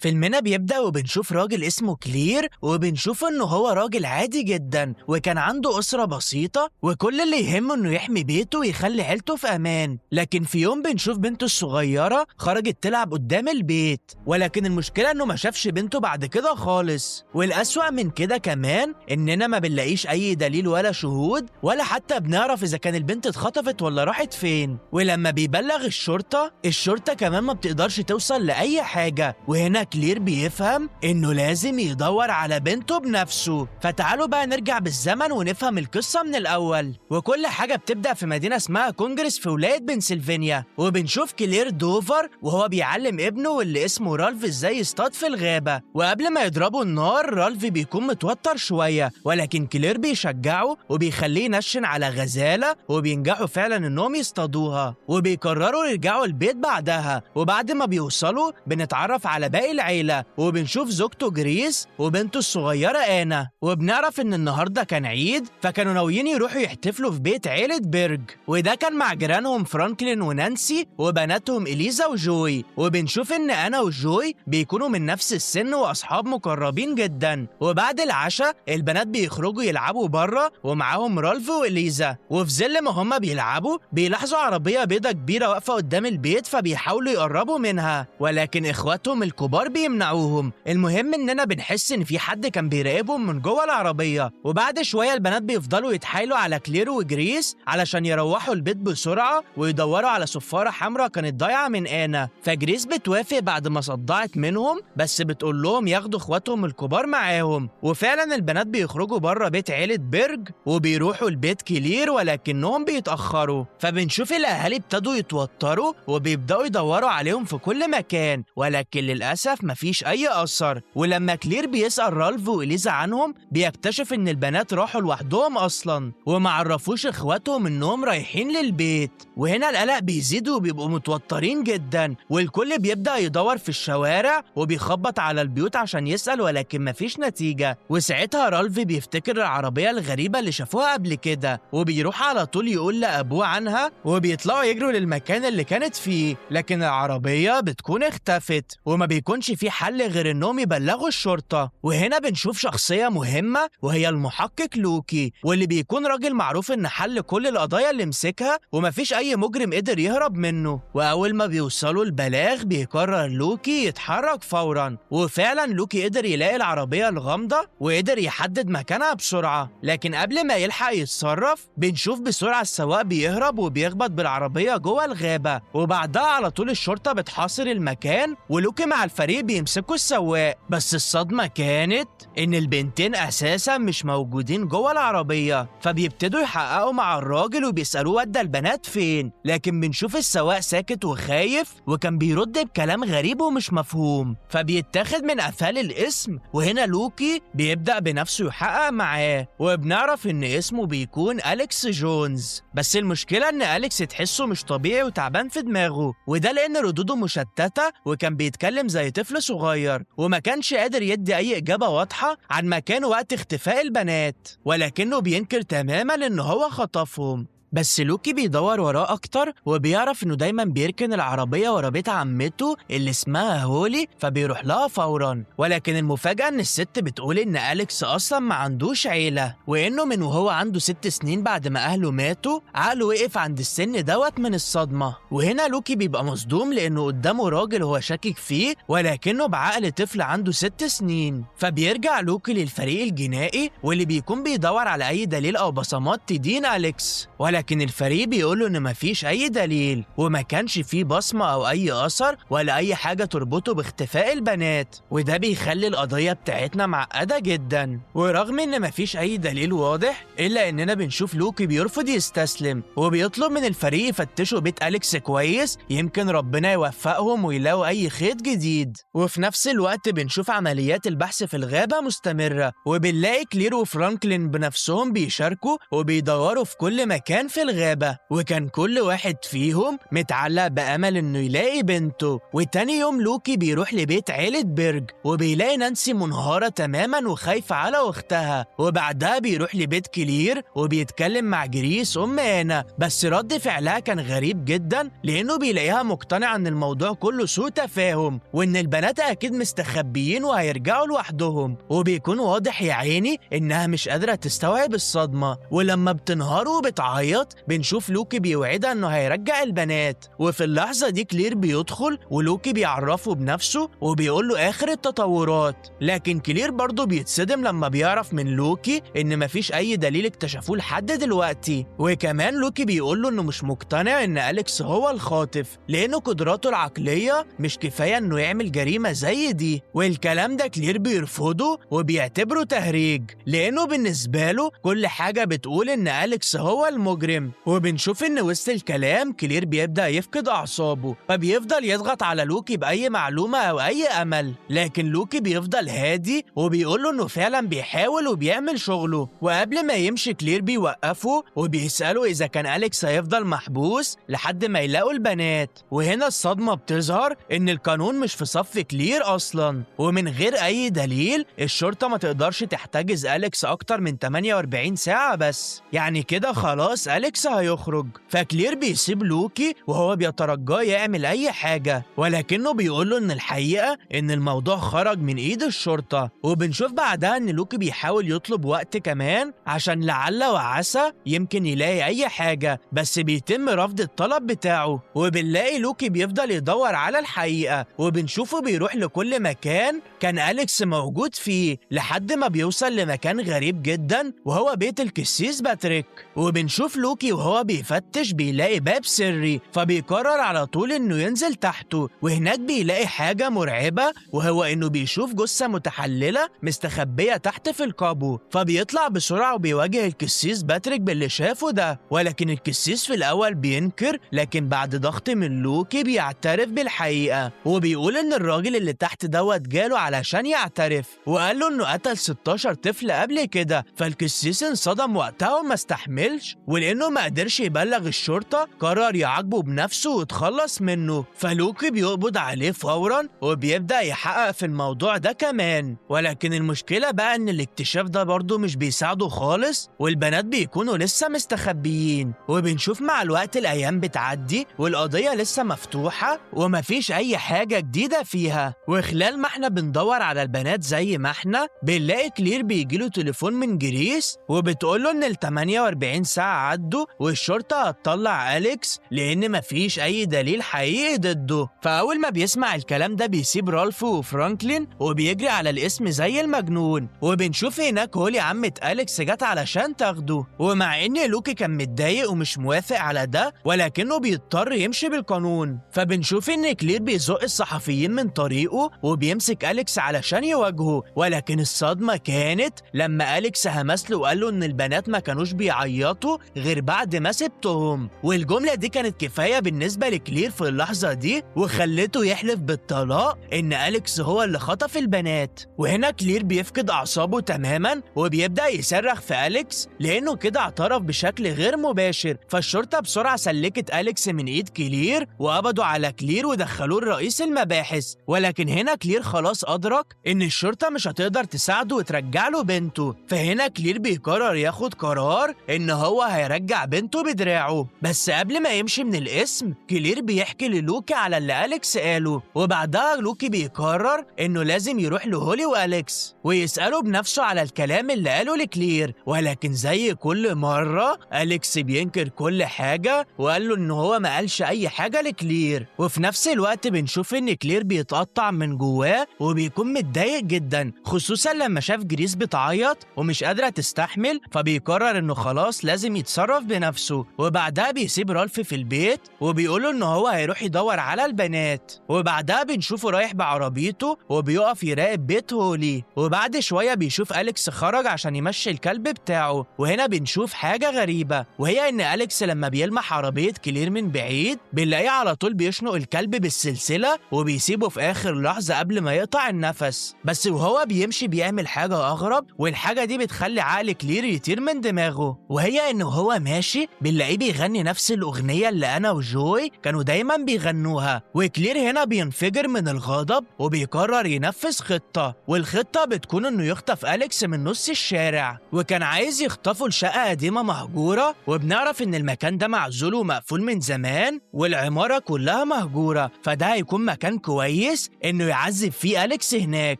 فيلمنا بيبدأ وبنشوف راجل اسمه كلير، وبنشوف انه هو راجل عادي جدا وكان عنده أسرة بسيطة وكل اللي يهمه انه يحمي بيته ويخلي عيلته في امان. لكن في يوم بنشوف بنته الصغيرة خرجت تلعب قدام البيت، ولكن المشكلة انه ما شافش بنته بعد كده خالص. والأسوأ من كده كمان اننا ما بنلاقيش اي دليل ولا شهود ولا حتى بنعرف اذا كان البنت اتخطفت ولا راحت فين. ولما بيبلغ الشرطة، الشرطة كمان ما بتقدرش توصل لأي حاجة. وهنا كلير بيفهم انه لازم يدور على بنته بنفسه. فتعالوا بقى نرجع بالزمن ونفهم القصة من الأول. وكل حاجة بتبدأ في مدينة اسمها كونجرس في ولاية بنسلفانيا، وبنشوف كلير دوفر وهو بيعلم ابنه واللي اسمه رالف ازاي يصطاد في الغابة. وقبل ما يضربوا النار رالف بيكون متوتر شوية، ولكن كلير بيشجعه وبيخليه ينشن على غزالة، وبينجحوا فعلا انهم يصطادوها، وبيقرروا يرجعوا البيت بعدها. وبعد ما بيوصلوا بنتعرف على باقي العيلة، وبنشوف زوجته جريس وبنته الصغيرة آنا، وبنعرف ان النهارده كان عيد، فكانوا ناويين يروحوا يحتفلوا في بيت عيلة بيرج، وده كان مع جيرانهم فرانكلين ونانسي وبناتهم إليزا وجوي. وبنشوف ان آنا وجوي بيكونوا من نفس السن واصحاب مقربين جدا. وبعد العشاء البنات بيخرجوا يلعبوا بره ومعاهم رالف وإليزا، وفي ظل ما هما بيلعبوا بيلاحظوا عربية بيضة كبيرة واقفة قدام البيت، فبيحاولوا يقربوا منها، ولكن اخواتهم الكبار بيمنعوهم. المهم اننا بنحس ان في حد كان بيراقبهم من جوه العربية. وبعد شوية البنات بيفضلوا يتحايلوا على كلير وجريس علشان يروحوا البيت بسرعة ويدوروا على صفارة حمراء كانت ضايعة من آنا. فجريس بتوافق بعد ما صدعت منهم، بس بتقول لهم ياخدوا اخواتهم الكبار معاهم. وفعلا البنات بيخرجوا بره بيت عيلة بيرج وبيروحوا البيت كلير، ولكنهم بيتأخروا. فبنشوف الأهالي ابتدوا يتوتروا وبيبدأوا يدوروا عليهم في كل مكان، ولكن للأسف مفيش أي أثر. ولما كلير بيسأل رالف وإليزا عنهم بيكتشف إن البنات راحوا لوحدهم أصلا وما عرفوش إخواتهم إنهم رايحين للبيت. وهنا القلق بيزيد وبيبقوا متوترين جدا، والكل بيبدأ يدور في الشوارع وبيخبط على البيوت عشان يسأل، ولكن مفيش نتيجة. وساعتها رالف بيفتكر العربية الغريبة اللي شافوها قبل كده، وبيروح على طول يقول لأبوه عنها، وبيطلعوا يجروا للمكان اللي كانت فيه، لكن العربية بتكون اختفت وما بيكونش في حل غير انهم يبلغوا الشرطة. وهنا بنشوف شخصية مهمة وهي المحقق لوكي، واللي بيكون راجل معروف ان حل كل القضايا اللي مسكها ومفيش اي مجرم قدر يهرب منه. واول ما بيوصلوا البلاغ بيقرر لوكي يتحرك فورا، وفعلا لوكي قدر يلاقي العربية الغامضة وقدر يحدد مكانها بسرعة. لكن قبل ما يلحق يتصرف بنشوف بسرعة السواق بيهرب وبيخبط بالعربية جوه الغابة، وبعدها على طول الشرطة بتحاصر المكان ولوكي مع الفريق بيمسكوا السواق. بس الصدمة كانت إن البنتين أساسا مش موجودين جوه العربية، فبيبتدوا يحققوا مع الراجل وبيسألوه ودى البنات فين، لكن بنشوف السواق ساكت وخايف وكان بيرد بكلام غريب ومش مفهوم، فبيتاخد من قفال الاسم. وهنا لوكي بيبدأ بنفسه يحقق معاه، وبنعرف إن اسمه بيكون أليكس جونز. بس المشكلة إن أليكس تحسه مش طبيعي وتعبان في دماغه، وده لأن ردوده مشتتة وكان بيتكلم زي طفل صغير وما كانش قادر يدي أي إجابة واضحة عن مكانه وقت اختفاء البنات، ولكنه بينكر تماما إن هو خطفهم. بس لوكي بيدور وراه أكتر وبيعرف إنه دايما بيركن العربية ورا بيت عمته اللي اسمها هولي، فبيروح لها فورا. ولكن المفاجأة إن الست بتقول إن أليكس أصلا ما عندوش عيلة، وإنه من وهو عنده 6 سنين بعد ما أهله ماتوا عقله وقف عند السن دوت من الصدمة. وهنا لوكي بيبقى مصدوم لأنه قدامه راجل هو شاكك فيه ولكنه بعقل طفل عنده 6 سنين. فبيرجع لوكي للفريق الجنائي واللي بيكون بيدور على أي دليل أو بصمات تدين أليكس، ولكن الفريق بيقوله إن مفيش أي دليل وما كانش فيه بصمة أو أي أثر ولا أي حاجة تربطه باختفاء البنات، وده بيخلي القضية بتاعتنا معقدة جدا. ورغم إن مفيش أي دليل واضح إلا إننا بنشوف لوكي بيرفض يستسلم وبيطلب من الفريق يفتشوا بيت أليكس كويس، يمكن ربنا يوفقهم ويلاقوا أي خيط جديد. وفي نفس الوقت بنشوف عمليات البحث في الغابة مستمرة، وبنلاقي كلير وفرانكلين بنفسهم بيشاركوا وبيدوروا في كل مكان في الغابة، وكان كل واحد فيهم متعلق بأمل إنه يلاقي بنته. وتاني يوم لوكي بيروح لبيت عيلة بيرج وبيلاقي نانسي منهارة تماما وخايفة على أختها. وبعدها بيروح لبيت كلير وبيتكلم مع جريس أم آنا، بس رد فعلها كان غريب جدا لأنه بيلاقيها مقتنعة إن الموضوع كله سوء تفاهم وإن البنات أكيد مستخبيين وهيرجعوا لوحدهم. وبيكون واضح يا عيني إنها مش قادرة تستوعب الصدمة، ولما بتنهار وبتعيط بنشوف لوكي بيوعدها إنه هيرجع البنات. وفي اللحظة دي كلير بيدخل ولوكي بيعرفه بنفسه وبيقول له آخر التطورات، لكن كلير برضه بيتصدم لما بيعرف من لوكي إن مفيش أي دليل اكتشفوه لحد دلوقتي. وكمان لوكي بيقول له إنه مش مقتنع إن أليكس هو الخاطف لأنه قدراته العقلية مش كفاية إنه يعمل جريمة زي دي، والكلام ده كلير بيرفضه وبيعتبره تهريج لأنه بالنسبة له كل حاجة بتقول إن أليكس هو المجرم. وبنشوف إن وسط الكلام كلير بيبدأ يفقد أعصابه، فبيفضل يضغط على لوكي بأي معلومة أو أي أمل، لكن لوكي بيفضل هادي وبيقول له إنه فعلا بيحاول وبيعمل شغله. وقبل ما يمشي كلير بيوقفه وبيسأله إذا كان أليكس هيفضل محبوس لحد ما يلاقوا البنات. وهنا الصدمة بتظهر إن القانون مش في صف كلير أصلا، ومن غير أي دليل الشرطة ما تقدرش تحتجز أليكس أكتر من 48 ساعة بس، يعني كده خلاص أليكس هيخرج. فكلير بيسيب لوكي وهو بيترجاه يعمل أي حاجة، ولكنه بيقول له إن الحقيقة إن الموضوع خرج من إيد الشرطة. وبنشوف بعدها إن لوكي بيحاول يطلب وقت كمان عشان لعل وعسى يمكن يلاقي أي حاجة، بس بيتم رفض الطلب بتاعه. وبنلاقي لوكي بيفضل يدور على الحقيقة، وبنشوفه بيروح لكل مكان كان أليكس موجود فيه لحد ما بيوصل لمكان غريب جدا وهو بيت القسيس باتريك. وبنشوف لوكي وهو بيفتش بيلاقي باب سري، فبيقرر على طول انه ينزل تحته، وهناك بيلاقي حاجة مرعبة وهو انه بيشوف جثة متحللة مستخبية تحت في القابو. فبيطلع بسرعة وبيواجه القسيس باتريك باللي شافه ده، ولكن القسيس في الأول بينكر، لكن بعد ضغط من لوكي بيعترف بالحقيقة وبيقول ان الراجل اللي تحت دوت جاله علشان يعترف وقال له انه قتل 16 طفل قبل كده. فالقسيس انصدم وقتها وما استحملش، ولانه ما قدرش يبلغ الشرطة قرر يعاقبه بنفسه ويتخلص منه. فلوكي بيقبض عليه فورا وبيبدأ يحقق في الموضوع ده كمان، ولكن المشكلة بقى ان الاكتشاف ده برضه مش بيساعده خالص، والبنات بيكونوا لسه مستخبيين. وبنشوف مع الوقت الايام بتعدي والقضية لسه مفتوحة ومفيش اي حاجة جديدة فيها. وخلال ما احنا بندور على البنات زي ما احنا بنلاقي كلير بيجيله تليفون من جريس وبتقوله ان ال 48 ساعة عدوا والشرطة هتطلع أليكس لان مفيش اي دليل حقيقي ضده. فاول ما بيسمع الكلام ده بيسيب رالف وفرانكلين وبيجري على الاسم زي المجنون. وبنشوف هناك هولي عمة أليكس جت علشان تاخده، ومع ان لوكي كان متضايق ومش موافق على ده ولكنه بيضطر يمشي بالقانون. فبنشوف ان كلير بيزق الصحفيين من طريقه وبيمسك أليكس علشان يواجهه، ولكن الصدمة كانت لما أليكس همس له وقال له ان البنات ما كانوش بيعيطوا غير بعد ما سبتهم. والجملة دي كانت كفاية بالنسبة لكلير في اللحظة دي وخلته يحلف بالطلاق ان أليكس هو اللي خطف البنات. وهنا كلير بيفقد أعصابه تماما وبيبدأ يصرخ في أليكس لأنه كده اعترف بشكل غير مباشر. فالشرطة بسرعة سلكت أليكس من إيد كلير وقبضوا على كلير ودخلوه لرئيس المباحث، ولكن هنا كلير خلاص أدرك إن الشرطة مش هتقدر تساعده وترجع له بنته. فهنا كلير بيقرر ياخد قرار إن هو هيرجع بنته بدراعه. بس قبل ما يمشي من القسم كلير بيحكي للوكي على اللي أليكس قاله، وبعدها لوكي بيقرر إنه لازم يروح لهولي وأليكس ويسأله بنفسه على الكلام اللي قاله لكلير، ولكن زي كل مرة أليكس بينكر كل حاجة وقال له إن هو ما قالش أي حاجة لكلير. وفي نفس الوقت بنشوف إن كلير بيتقطع من جواه وبيكون متضايق جدا، خصوصا لما شاف جريس بتعيط ومش قادرة تستحمل، فبيقرر إنه خلاص لازم يتصرف بنفسه. وبعدها بيسيب رالف في البيت وبيقوله إن هو هيروح يدور على البنات، وبعدها بنشوفه رايح بعربيته وبيقف يراقب بيت هولي. وبعد شوية بيشوف أليكس خرج عشان يمشي الكلب بتاعه، وهنا بنشوف حاجة غريبة وهي إن أليكس لما بيلمح عربية كلير من بعيد بنلاقيه على طول بيشنق الكلب بالسلسلة وبيسيبه في آخر لحظة قبل ما يقطع النفس. بس وهو بيمشي بيعمل حاجة أغرب، والحاجة دي بتخلي عقل كلير يطير من دماغه، وهي إنه هو ماشي بنلاقيه بيغني نفس الأغنية اللي أنا وجوي كانوا دايما بيغنوها. وكلير هنا بينفجر من الغضب وبيقرر ينفذ خطة، والخطة بتكون إنه يخطف أليكس من نص الشارع، وكان عايز يخطفه لشقة قديمة مهجورة، وبنعرف إن المكان ده معزول ومقفول من زمان والعمارة كلها مهجورة، فده هيكون مكان كويس إنه يعذب فيه أليكس هناك.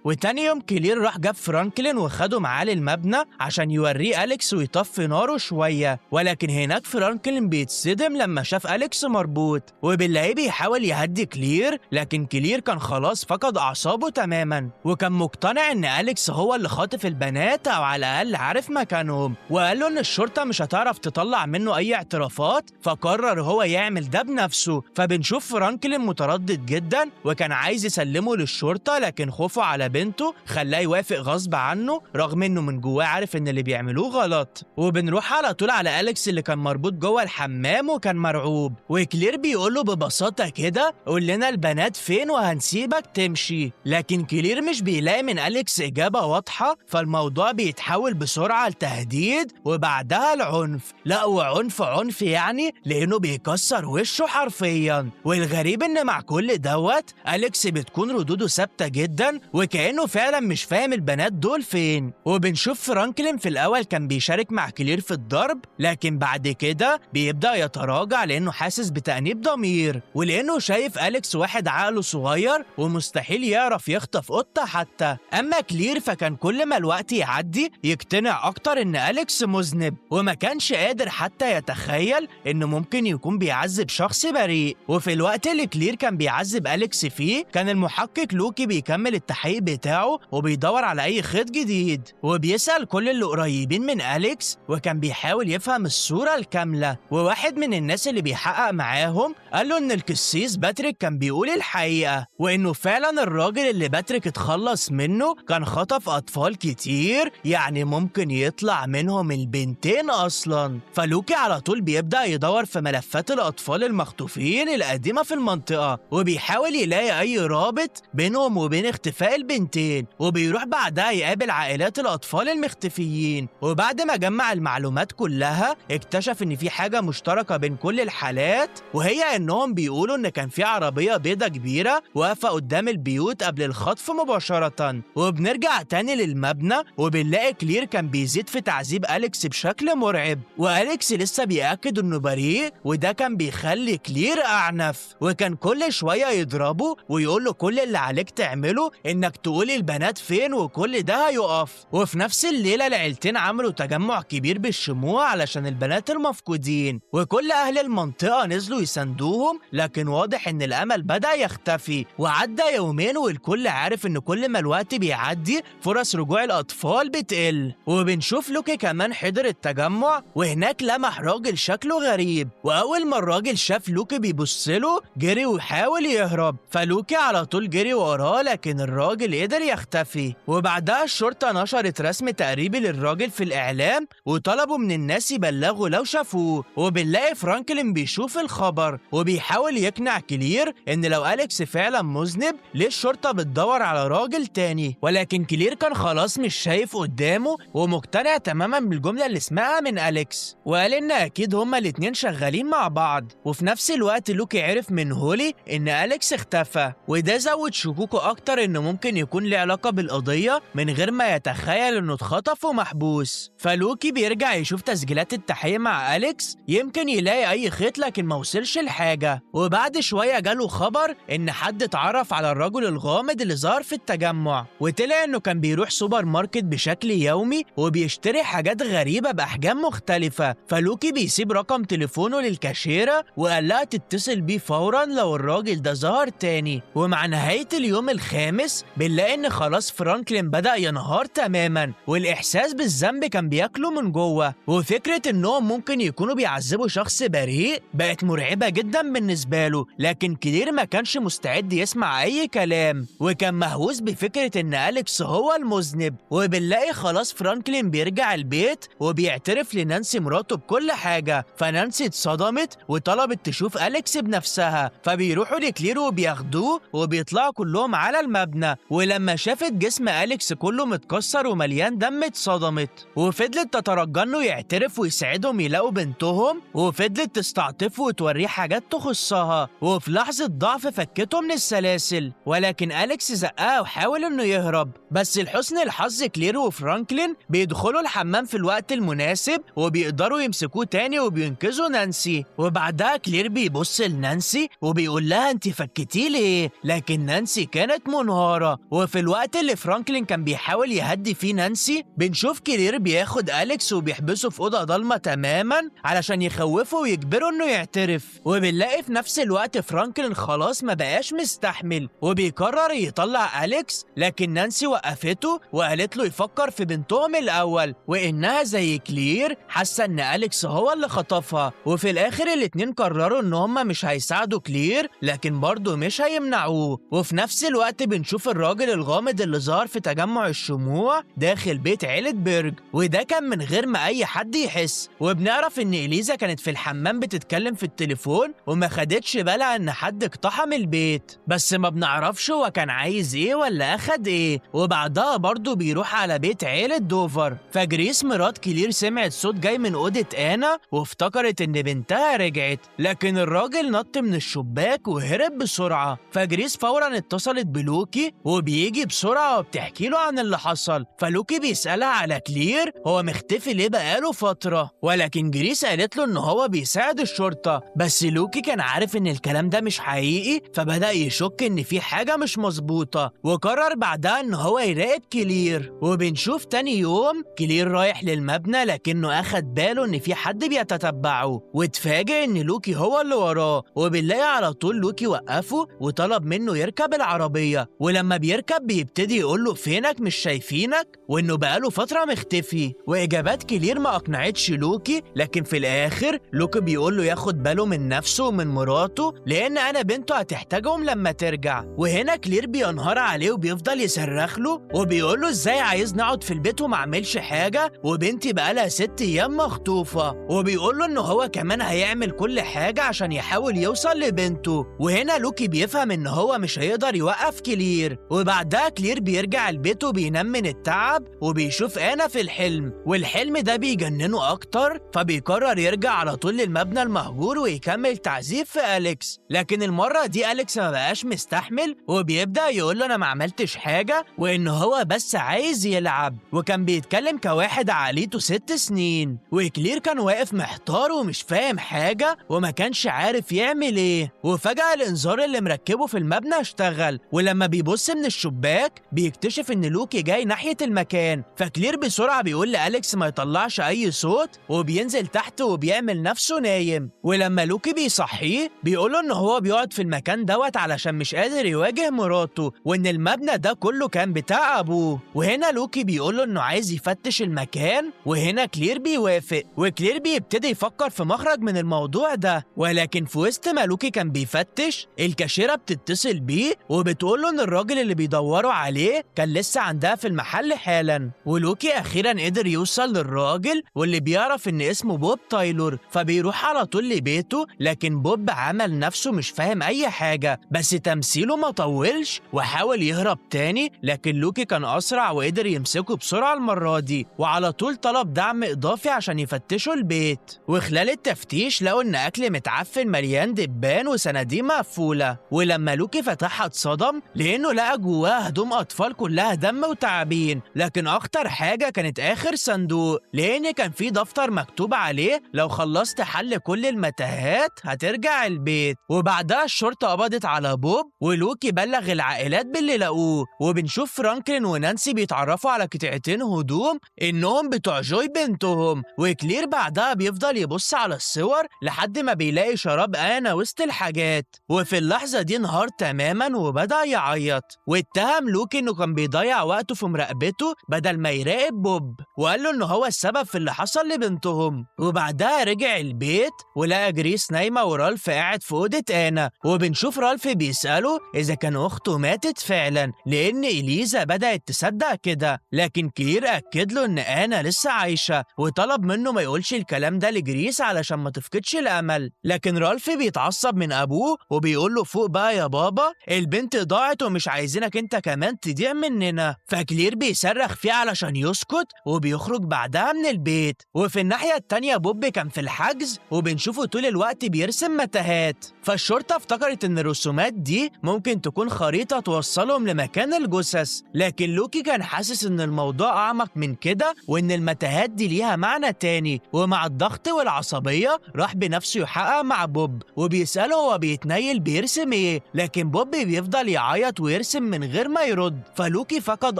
وتاني يوم كلير راح جاب فرانكلين وخده معاه للمبنى عشان يوريه أليكس ويطفي ناره شوية، ولكن هناك فرانكلين بيتصدم لما شاف أليكس مربوط، وبنلاقيه بيحاول يهدي كلير، لكن كلير كان خلاص فقد أعصابه تماما، وكان مقتنع إن أليكس هو اللي خاطف البنات أو على الأقل عارف مكانهم، وقال له إن الشرطة مش هتعرف تطلع منه أي اعترافات، فقرر هو يعمل ده بنفسه. فبنشوف فرانكلين متردد جدا وكان عايز يسلمه للشرطة، لكن خوفه على بنته خلاه يوافق غصب عنه رغم إنه من جواه عارف إن اللي بيعملوه غلط. وبنروح على طول على أليكس اللي كان مربوط جوه الحمام وكان مرعوب، وكلير بيقوله ببساطة كده قول لنا البنات فين وهنسيبك تمشي، لكن كلير مش بيلاقي من أليكس إجابة واضحة، فالموضوع بيتحول بسرعة لتهديد وبعدها العنف، لا وعنف عنف يعني، لأنه بيكسر وشه حرفيا. والغريب إن مع كل دوت أليكس بتكون ردوده ثابتة جدا وكأنه فعلا مش فاهم البنات دول فين. وبنشوف فرانكلين في الأول كان بيشارك مع كلير في الضرب، لكن بعد كده بيبدأ يتراجع لأنه حاسس بتأنيب ضمير، ولأنه شايف أليكس واحد عقله صغير ومستحيل يعرف يخطف قطة حتى. أما كلير فكان كل ما الوقت يعدي يقتنع أكتر إن أليكس مذنب، وما كانش قادر حتى يتخيل إنه ممكن يكون بيعذب شخص بريء. وفي الوقت اللي كلير كان بيعذب أليكس فيه كان المحقق لوكي بيكمل التحقيق بتاعه وبيدور على أي خيط جديد، وبيسأل كل اللي قريبين من أليكس، وكان بيحاول يفهم الصورة الكاملة. وواحد من الناس اللي بيحقق معاهم قال له إن القسيس باتريك كان بيقول الحقيقة، وإنه فعلا الراجل اللي باتريك اتخلص منه كان خطف أطفال كتير، يعني ممكن يطلع منهم البنتين أصلا. فلوكي على طول بيبدأ يدور في ملفات الأطفال المخطوفين القديمة في المنطقة، وبيحاول يلاقي أي رابط بينهم وبين اختفاء البنتين، وبيروح بعدها يقابل عائلات الأطفال المختفيين. وبعد ما جمع المعلومات كلها اكتشف إن في حاجة مشتركة بين كل الحالات، وهي إنهم بيقولوا إن كان في عربية بيضة كبيرة واقفة قدام البيوت قبل الخطف مباشرة. وبنرجع تاني للمبنى وبنلاقي كلير كان بيزيد في تعذيب أليكس بشكل مرعب، وأليكس لسه بيأكد إنه بريء، وده كان بيخلي كلير أعنف، وكان كل شوية يضربه ويقول له كل اللي عليك تعمله إنك تقولي البنات فين وكل ده هيقف. وفي نفس الليلة العيلتين عملوا تجمع كبير بالشموع علشان البنات المفقودين، وكل أهل المنطقة نزلوا يساندوهم، لكن واضح إن الأمل بدأ يختفي. وعدى يومين والكل عارف إن كل ما الوقت بيعدي فرص رجوع الأطفال بتقل. وبنشوف لوكي كمان حضر التجمع، وهناك لمح راجل شكله غريب، وأول ما الراجل شاف لوكي بيبص له جري وحاول يهرب، فلوكي على طول جري وراه، لكن الراجل قدر يختفي. وبعدها الشرطة نشرت رسم تقريبي للراجل في الإعلام وطلبوا من الناس يبلغوا لو شافوه. وبنلاقي فرانكلين بيشوف الخبر وبيحاول يقنع كلير إن لو أليكس فعلا مذنب ليه الشرطة بتدور على راجل تاني، ولكن كلير كان خلاص مش شايف قدامه ومقتنع تماما بالجملة اللي سمعها من أليكس، وقال إن أكيد هما الاتنين شغالين مع بعض. وفي نفس الوقت لوكي عرف من هولي إن أليكس اختفى، وده زود شكوكه أكتر إنه ممكن يكون له علاقة بالقضية من غير ما يتخيل إنه اتخطف ومحبوس. فلوكي بيرجع يشوف تسجيلات التحقيق مع أليكس يمكن يلاقي أي خيط، لكن ما وصلش لحاجة. وبعد شوية جاله خبر إن حد اتعرف على الرجل الغامض اللي ظهر في التجمع، وطلع إنه كان بيروح سوبر ماركت بشكل يومي وبيشتري حاجات غريبة بأحجام مختلفة. فلوكي بيسيب رقم تليفونه للكاشيرة وقال لها تتصل بيه فورا لو الراجل ده ظهر تاني. ومع نهاية اليوم الخامس بنلاقي إن خلاص فرانكلين بدأ ينهار تماما، والإحساس بالذنب كان بياكله من جوه، وفكرة إنهم ممكن يكونوا بيعذبوا شخص بريء بقت مرعبة جدا بالنسبة له. لكن كلير ما كانش مستعد يسمع أي كلام، وكان مهووس بفكرة إن أليكس هو المذنب. وبنلاقي خلاص فرانكلين بيرجع البيت وبيعترف لنانسي مراته بكل حاجة، فنانسي اتصدمت وطلبت تشوف أليكس بنفسها، فبيروحوا لكلير وبياخدوه وبيطلعوا كلهم على المبنى. ولما شافت جسم أليكس كله متكسر ومليان دم اتصدمت، وفضلت تترجى انه يعترف يعترف ويساعدهم يلاقوا بنتهم، وفضلت تستعطفه وتوريه حاجات تخصها، وفي لحظة ضعف فكته من السلاسل، ولكن أليكس زقها وحاول إنه يهرب، بس لحسن الحظ كلير وفرانكلين بيدخلوا الحمام في الوقت المناسب وبيقدروا يمسكوه تاني وبينقذوا نانسي. وبعدها كلير بيبص لنانسي وبيقول لها انت فكتيه ليه؟ لكن نانسي كانت منهارة. وفي الوقت اللي فرانكلين كان بيحاول يهدي فيه نانسي بنشوف كلير بياخد أليكس وبيحبسه في أوضة ضلمة تماما علشان يخوفه ويجبره انه يعترف. وبنلاقي في نفس الوقت فرانكلين خلاص ما بقاش مستحمل وبيقرر يطلع أليكس، لكن نانسي وقفته وقالت له يفكر في بنتهم الأول وإنها زي كلير حاسة إن أليكس هو اللي خطفها. وفي الآخر الاتنين قرروا إن هما مش هيساعدوا كلير لكن برضه مش هيمنعوه. وفي نفس الوقت بنشوف الراجل الغامض اللي ظهر في تجمع الشموع داخل بيت عيلة بيرج، وده كان من غير ما أي حد يحس. وبنعرف إن إليزا كانت في الحمام بتتكلم في التليفون وما خدتش بالها إن حد اقتحم البيت، بس ما بنعرفش هو كان عايز إيه ولا أخد إيه. وبعدها برضه بيروح على بيت عيلة دوفر، فجريس مرات كلير سمعت صوت جاي من أوضة آنا وافتكرت إن بنتها رجعت، لكن الراجل نط من الشباك وهرب بسرعة. فجريس فورا اتصلت بلوكي وبيجي بسرعة وبتحكي له عن اللي حصل، فلوكي بيسألها على كلير هو مختفي ليه بقاله فترة، ولكن جريس قالت له إن هو بيساعد الشرطة، بس لوكي كان عارف إن الكلام ده مش حقيقي فبدأ يشك إن في حاجة مش مظبوطة، وقرر بعدها إن هو يراقب كلير. وبنشوف تاني يوم كلير رايح للمبنى لكنه أخد باله إن في حد بيتتبعه، واتفاجئ إن لوكي هو اللي وراه. وبنلاقي على طول لوكي وقفه وطلب منه يركب العربية، ولما بيركب بيبتدي يقول له فينك مش شايفينك وإنه بقاله فترة مختفي. وإجابات كلير ما أقنعتش لوكي، لكن في الآخر لوكي بيقول له ياخد باله من نفسه ومن مراته لأن أنا بنته هتحتاجهم لما ترجع. وهنا كلير بينهار عليه وبيفضل يصرخ له وبيقول له إزاي عايز نقعد في البيت وما أعملش حاجة وبنتي بقالها 6 أيام مخطوفة، وبيقول له إن هو كمان هيعمل كل حاجة عشان يحاول يوصل لبنته. وهنا لوكي بيفهم إن هو مش هيقدر يوقف كلير. وبعدها كلير بيرجع البيت وبينام من التعب وبيشوف أنا في الحلم، والحلم ده بيجننه أكتر، فبيقرر يرجع على طول للمبنى المهجور ويكمل تعذيب في أليكس. لكن المرة دي أليكس ما بقاش مستحمل وبيبدأ يقول له أنا ما عملتش حاجة وإن هو بس عايز يلعب، وكان بيتكلم كواحد عقليته 6 سنين. وكلير كان واقف محتار ومش فاهم حاجة وما كانش عارف يعمل إيه. وفجأة الإنذار اللي مركبه في المبنى اشتغل، ولما بيبص من الشباك بيكتشف إن لوكي جاي ناحية المكان، فكلير بسرعة بيقول لأليكس ما يطلعش أي صوت وبينزل تحت وبيعمل نفسه نايم. ولما لوكي بيصحيه بيقوله إن هو بيقعد في المكان دوت علشان مش قادر يواجه مراته وإن المبنى ده كله كان بتاع أبوه. وهنا لوكي بيقوله إنه عايز يفتش المكان، وهنا كلير بيوافق، وكلير بيبتدي يفكر في مخرج من الموضوع ده. ولكن في وسط ما لوكي كان بيفتش الكاشيرة بتتصل بيه وبتقوله إن الراجل اللي بيدوروا عليه كان لسه عندها في المحل حالا. ولوكي أخيرا قدر يوصل للراجل واللي بيعرف إن اسمه بوب تايلور، فبيروح على طول لبيته، لكن بوب عمل نفسه مش فاهم أي حاجة، بس تمثيله ما طولش وحاول يهرب تاني، لكن لوكي كان أسرع وقدر يمسكه بسرعة المرة دي، وعلى طول طلب دعم إضافي عشان يفتشوا البيت. وخلال التفتيش لقوا إن أكل متعفن مليان دبان وصناديق مقفولة، ولما لوكي فتحها اتصدم لأنه لقى جواها هدوم أطفال كلها دم وتعابين، لكن أخطر حاجة كانت آخر صندوق لأن كان في دفتر مكتوب عليه لو خلصت حل كل المتاهات هترجع البيت. وبعدها الشرطة قبضت على بوب ولوكي بلغ العائلات باللي لقوه. وبنشوف فرانكلين ونانسي بيتعرفوا على قطعتين هدوم إنهم بتوع جوي بنتهم، وكلير بعدها بيفضل يبص على الصور لحد ما بيلاقي شراب آنا وسط الحاجات، وفي اللحظة دي انهار تماما وبدأ يعيط، واتهم لوكي إنه كان بيضيع وقته في مراقبته بدل ما يراقب بوب، وقال له إن هو السبب في اللي حصل لبنتهم. وبعدها رجع البيت ولقى جريس نايمة ورالف قاعد في أوضة آنا، وبنشوف رالف بيسأله إذا كان أخته ماتت فعلا لأن إليزا بدأت تصدق كده، لكن كلير أكد له إن آنا لسه عايشة وطلب منه ما يقولش الكلام ده لجريس علشان ما تفقدش الأمل. لكن رالف بيتعصب من أبوه وبيقول له فوق بقى يا بابا، البنت ضاعت ومش عايزينك أنت كمان تضيع مننا. فكلير بيصرخ فيه علشان يسكت وبيخرج بعدها من البيت. وفي الناحية التانية بوب كان في الحجز وبنشوفه طول الوقت بيرسم متاهات، فالشرطة افتكرت إن الرسومات دي ممكن تكون خريطة توصلهم لمكان الجثث، لكن لوكي كان حاسس إن الموضوع أعمق من كده وإن المتاهات دي ليها معنى تاني. ومع الضغط والعصبية راح بنفسه يحقق مع بوب وبيسأله هو بيتنيل بيرسم إيه، لكن بوب بيفضل يعيط ويرسم من غير ما يرد، فلوكي فقد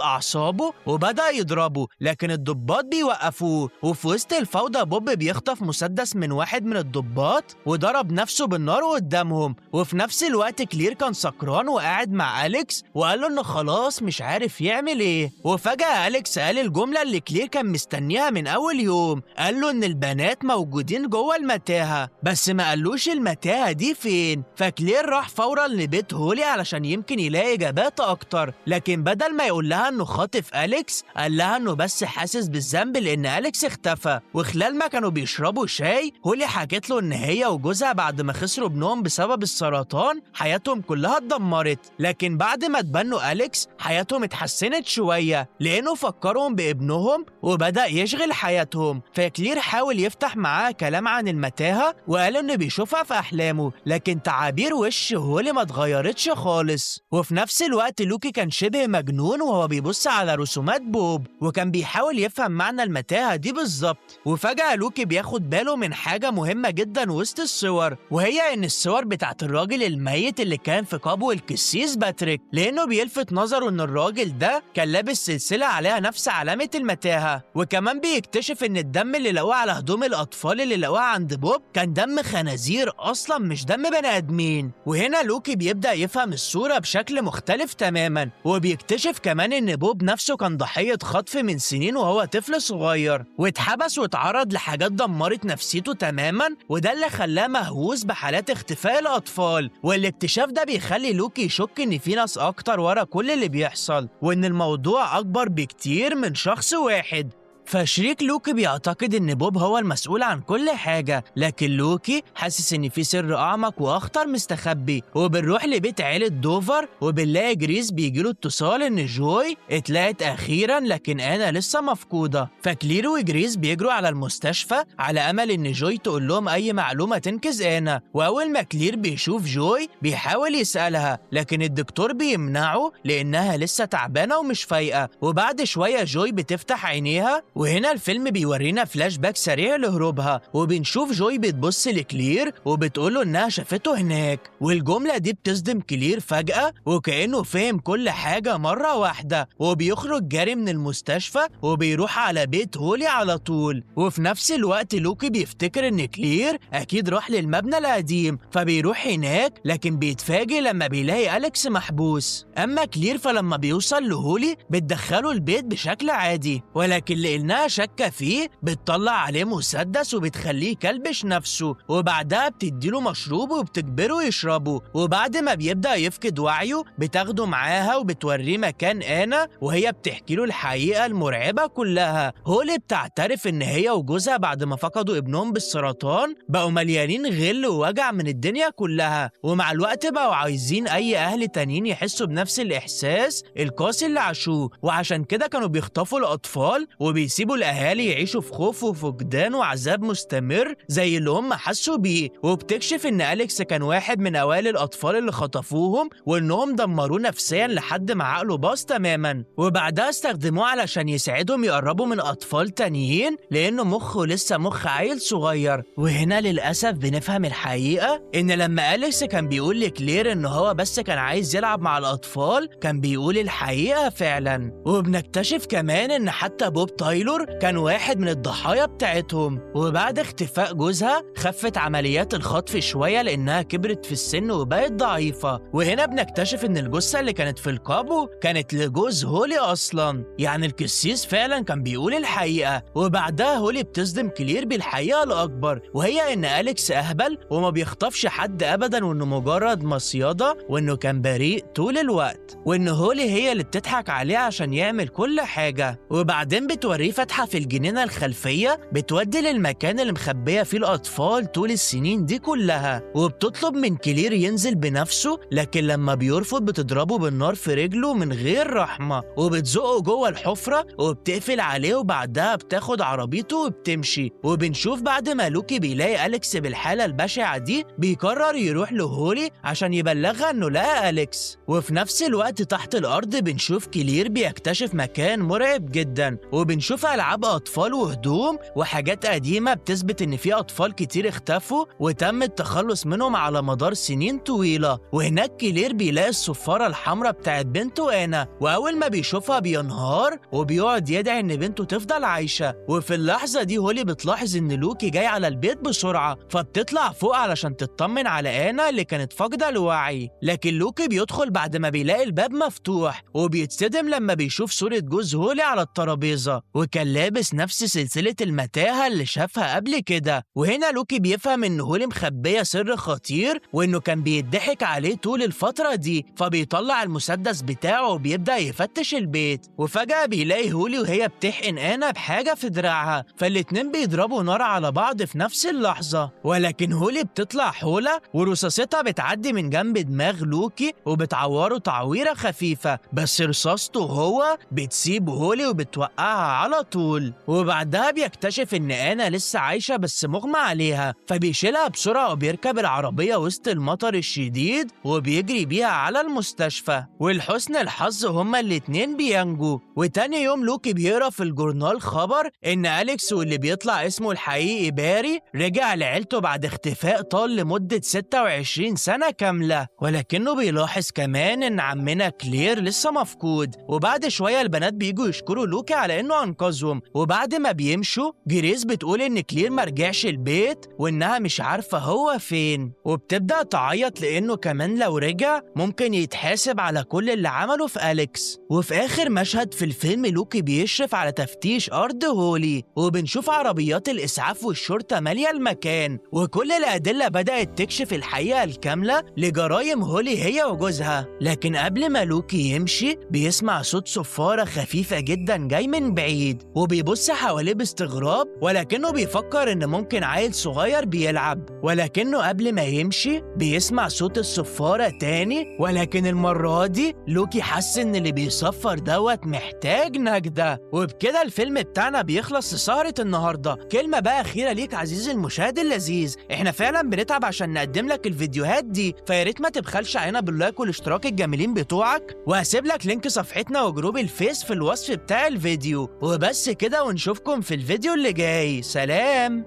أعصابه وبدأ يضربه لكن الضباط بيوقفوه. وفي وسط الفوضى بوب بيخطف مسدس من واحد من الضباط وضرب نفسه بالنار قدامهم. وفي نفس الوقت كلير كان سكران وقاعد مع أليكس وقال له إنه خلاص مش عارف يعمل إيه، وفجأة أليكس قال الجملة اللي كلير كان مستنيها من أول يوم، قال له إن البنات موجودين جوه المتاهة بس ما قالوش المتاهة دي فين. فكلير راح فورا لبيت هولي علشان يمكن يلاقي إجابات أكتر، لكن بدل ما يقول لها إنه خاطف أليكس قال لها إنه بس حاسس بالذنب لأن أليكس اختفى. وخلال ما كانوا بيشربوا شاي هولي حكت له إن هي وجوزها بعد ما خسروا ابنهم بسبب السرطان حياتهم كلها اتدمرت، لكن بعد ما تبنوا أليكس حياتهم اتحسنت شوية لأنه فكرهم بابنهم وبدأ يشغل حياتهم. فكلير حاول يفتح معاه كلام عن المتاهة وقال إنه بيشوفها في أحلامه، لكن تعابير وش هولي ما اتغيرتش خالص. وفي نفس الوقت لوكي كان شبه مجنون وهو بيبص على رسومات بوب وكان بيحاول يفهم معنى المتاهة دي بالظبط. وفجأة لوكي بياخد باله من حاجة مهمة جدا وسط الصور، وهي إن الصور بتاعت الراجل الميت اللي كان في قبو القسيس باتريك، لأنه بيلفت نظره إن الراجل ده كان لابس سلسلة عليها نفس علامة المتاهة. وكمان بيكتشف إن الدم اللي لقوه على هدوم الأطفال اللي لقوها عند بوب كان دم خنازير أصلا مش دم بني آدمين. وهنا لوكي بيبدأ يفهم الصورة بشكل مختلف تماما، وبيكتشف كمان إن بوب نفسه كان ضحية خطف من سنين وهو طفل صغير، واتحبس واتعرض لحاجات دمرت نفسيته تماما، وده اللي خلاه مهووس بحالات اختفاء الأطفال. والاكتشاف ده بيخلي لوكي يشك إن في ناس أكتر ورا كل اللي بيحصل، وإن الموضوع أكبر بكتير من شخص واحد. فشريك لوكي بيعتقد إن بوب هو المسؤول عن كل حاجة، لكن لوكي حاسس إن في سر أعمق وأخطر مستخبي. وبنروح لبيت عيلة دوفر وبنلاقي جريس بيجيله اتصال إن جوي اتلاقت أخيرا لكن أنا لسه مفقودة. فكلير وجريس بيجروا على المستشفى على أمل إن جوي تقول لهم أي معلومة تنقذ أنا. وأول ما كلير بيشوف جوي بيحاول يسألها لكن الدكتور بيمنعه لأنها لسه تعبانة ومش فايقة. وبعد شوية جوي بتفتح عينيها، وهنا الفيلم بيورينا فلاش باك سريع لهروبها، وبنشوف جوي بتبص لكلير وبتقوله انها شافته هناك. والجملة دي بتصدم كلير فجأة وكأنه فهم كل حاجة مرة واحدة، وبيخرج جاري من المستشفى وبيروح على بيت هولي على طول. وفي نفس الوقت لوكي بيفتكر ان كلير اكيد راح للمبنى القديم فبيروح هناك، لكن بيتفاجئ لما بيلاقي أليكس محبوس. اما كلير فلما بيوصل لهولي بتدخله البيت بشكل عادي، ولكن لأنها شاكة فيه بتطلع عليه مسدس وبتخليه يكلبش نفسه، وبعدها بتديله مشروب وبتجبره يشربه. وبعد ما بيبدأ يفقد وعيه بتاخده معاها وبتوريه مكان آنا، وهي بتحكي له الحقيقة المرعبة كلها. هولي بتعترف إن هي وجوزها بعد ما فقدوا ابنهم بالسرطان بقوا مليانين غل ووجع من الدنيا كلها، ومع الوقت بقوا عايزين أي أهل تانيين يحسوا بنفس الإحساس القاسي اللي عاشوه، وعشان كده كانوا بيخطفوا الأطفال وبيسيبوا الأهالي يعيشوا في خوف وفقدان وعذاب مستمر زي اللي هم حسوا بيه. وبتكشف إن أليكس كان واحد من أوائل الأطفال اللي خطفوهم، وإنهم دمروه نفسيا لحد ما عقله باظ تماما، وبعدها استخدموه علشان يساعدهم يقربوا من أطفال تانيين لأنه مخه لسه مخ عيل صغير. وهنا للأسف بنفهم الحقيقة إن لما أليكس كان بيقول لكلير إن هو بس كان عايز يلعب مع الأطفال كان بيقول الحقيقة فعلا. وبنكتشف كمان إن حتى بوب تايلور كان واحد من الضحايا بتاعتهم. وبعد اختفاء جوزها خفت عمليات الخطف شوية لأنها كبرت في السن وبقت ضعيفة. وهنا بنكتشف إن الجثة اللي كانت في القبو كانت لجوز هولي أصلا، يعني القسيس فعلا كان بيقول الحقيقة. وبعدها هولي بتصدم كلير بالحقيقة الأكبر، وهي إن أليكس أهبل وما بيخطفش حد أبدا، وإنه مجرد مصيادة، وإنه كان بريء طول الوقت، وإن هولي هي اللي بتضحك عليه عشان يعمل كل حاجة. وبعدين بتوريه بتوريه فتحة في الجنينة الخلفية بتودي للمكان اللي مخبية فيه الأطفال طول السنين دي كلها، وبتطلب من كلير ينزل بنفسه، لكن لما بيرفض بتضربه بالنار في رجله من غير رحمة وبتزقه جوه الحفرة وبتقفل عليه، وبعدها بتاخد عربيته وبتمشي. وبنشوف بعد ما لوكي بيلاقي أليكس بالحالة البشعة دي بيقرر يروح لهولي عشان يبلغها إنه لقى أليكس. وفي نفس الوقت تحت الأرض بنشوف كلير بيكتشف مكان مرعب جدا، وبنشوف ألعاب أطفال وهدوم وحاجات قديمة بتثبت إن في أطفال كتير اختفوا وتم التخلص منهم على مدار سنين طويلة. وهناك كلير بيلاقي الصفارة الحمراء بتاعت بنته آنا، وأول ما بيشوفها بينهار وبيقعد يدعي إن بنته تفضل عايشة. وفي اللحظة دي هولي بتلاحظ إن لوكي جاي على البيت بسرعة، فبتطلع فوق علشان تطمن على آنا اللي كانت فاقدة الوعي، لكن لوكي بيدخل بعد ما بيلاقي الباب مفتوح وبيتصدم لما بيشوف صورة جوز هولي على الترابيزة، وكان لابس نفس سلسلة المتاهة اللي شافها قبل كده. وهنا لوكي بيفهم إن هولي مخبية سر خطير وإنه كان بيضحك عليه طول الفترة دي، فبيطلع المسدس بتاعه وبيبدأ يفتش البيت، وفجأة بيلاقي هولي وهي بتحقن آنا بحاجة في دراعها، فالاتنين بيضربوا نار على بعض في نفس اللحظة، ولكن هولي بتطلع حولة ورصاصتها بتعدي من جنب دماغ لوكي وبتعوره تعويرة خفيفة، بس رصاصته هو بتسيب هولي وبتوقعها على طول. وبعدها بيكتشف إن آنا لسه عايشة بس مغمى عليها، فبيشيلها بسرعة وبيركب العربية وسط المطر الشديد وبيجري بيها على المستشفى، ولحسن الحظ هما الاتنين بينجوا. وتاني يوم لوكي بيقرا في الجورنال خبر إن أليكس واللي بيطلع اسمه الحقيقي باري رجع لعيلته بعد اختفاء طال لمدة 26 سنة كاملة، ولكنه بيلاحظ كمان إن عمنا كلير لسه مفقود. وبعد شوية البنات بيجوا يشكروا لوكي على إنه أنقذهم، وبعد ما بيمشوا جريس بتقول إن كلير مرجعش البيت وإنها مش عارفة هو فين، وبتبدأ تعيط لأنه كمان لو رجع ممكن يتحاسب على كل اللي عمله في أليكس. وفي آخر مشهد في الفيلم لوكي بيشرف على تفتيش أرض هولي، وبنشوف عربيات الإسعاف والشرطة مالية المكان، وكل الأدلة بدأت تكشف الحقيقة الكاملة لجرايم هولي هي وجوزها. لكن قبل ما لوكي يمشي بيسمع صوت صفارة خفيفة جدا جاي من بعيد، وبيبص حواليه باستغراب، ولكنه بيفكر إن ممكن عيل صغير بيلعب. ولكنه قبل ما يمشي بيسمع صوت الصفارة تاني، ولكن المرة دي لوكي حس إن اللي بيصفر دوت محتاج نجدة. وبكده الفيلم بتاعنا بيخلص لسهرة النهاردة. كلمة بقى أخيرة ليك عزيزي المشاهد اللذيذ، إحنا فعلا بنتعب عشان نقدم لك الفيديوهات دي، فياريت ما تبخلش علينا بال like والاشتراك الجميلين بتوعك، وهسيب لك link صفحتنا و group الفيس في الوصف بتاع الفيديو. وبس كده، ونشوفكم في الفيديو اللي جاي. سلام.